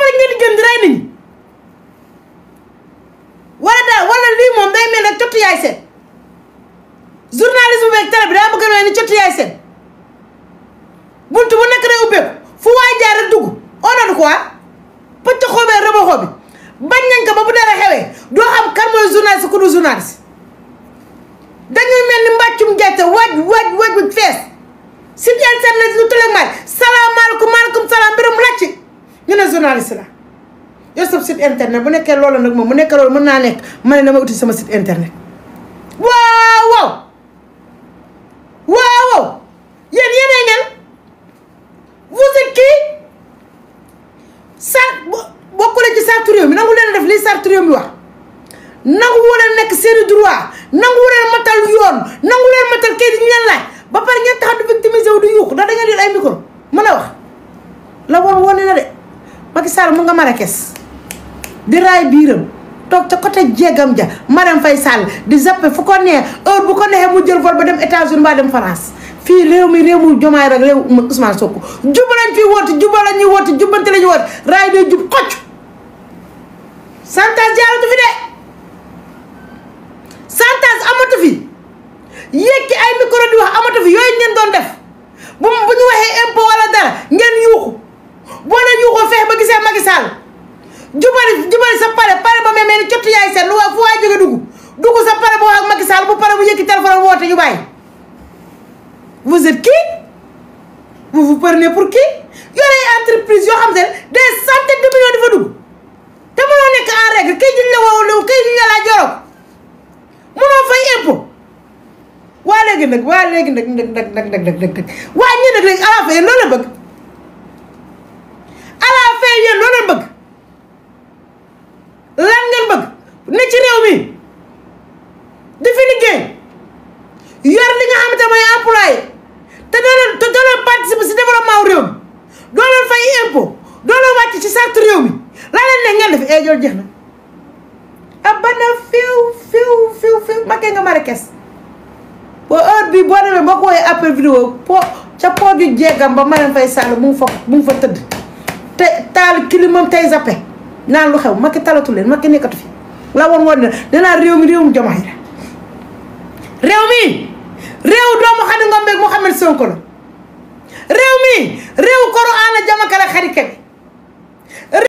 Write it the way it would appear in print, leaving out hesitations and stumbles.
rek ngeen di gën di rey nit ñi wala lii moom day mel ne cottu yaay seen journalisme beeg télé bi daa bëgg a ni cottu yaay seen buntu bu nekk day ubbeeku fu waay jaar rek dugg on a quoi pëcc xoobee rëba xoobi bañ nañ ko ba bu dara xewee doo xam kan mooy journaliste ku du journaliste dañuy mel ni mbàccum gerte waaj fees site internet lu tëleg maay salaamaaleykum maaleykum salaam mbirum làcc ñu ne journaliste la yor sa site internet bu nekkee loolu nag moom bu nekkee loolu mën naa nekk ma ne dama uti sama site internet waaw yéen yéenay ñan vous êtes qui bokkule ci sartu réew mi nangu leen def lii sartu réew mi wax nangu leen nekk seeni droit nangu leen matal yoon nangu leen matal kay di ñu leen laaj ba pare ngeen taxaw di victimiser wu di yuux ndax da ngeen yor ay micro mën a wax la woon na de Macky Sall mu nga Marrakech di raay biiram toog ca côté jéegam ja Marème Faye Sall di zappe fu ko neex heure bu ko neexee mu jël vol ba dem États-Unis ba dem France fii réew mi Diomaye rek réew Ousmane Sonko jub lañ fi woote juba la ñuy woote jubbante la ñuy woote raay day jub xocc santage jaaratu fi de santage amatu fi yékki ay micro di wax amatu fi yooyu ngeen doon def bu ñu waxee impôt wala dara ngeen yuuxu boo leen yuuxoo fexe ba gisee Macky Sall jubali sa pare ba mel ni cottu yaay seen lu fu waay jóge dugg sa pare ba wax ak Macky Sall bu pare bu yëkki téléphone woote ñu bàyyi vous êtes qui vous vous prenez pour qui yore entreprise yoo xam ne des centaines de millions di fa dugg te mënoo nekk en règle kay duñ la woo kay duñ la laaj yoroo mënoo fay impôt waa léegi nag waa ñii nag léegi à la fin loolu la bëgg à la fin yéen loolu la bëgg lan ngeen bëgg ne ci réew mi di fi liggéey yor li nga xamante mooy employé te doo leen participer si développement wu réew mi doo leen fay impôt doo leen wàcc ci charte réew mi laa leen ne ngeen def joolu jeex na abana fiw makkee nga Marrakech boo heure bi boo demee boo ko woowee appel vidéo ca po ju jeegam ba Marème Faye Sall mu ngi fa tëdd te taal kilimam tey zappe naan lu xew Macky talatu leen Macky nekkatu fi la woon ne danaa réew mi réewum Diomaye la réew doomu Khady Ngom beeg Mouhamed Sonko la réew mi réew koro ana jamakala xarike bi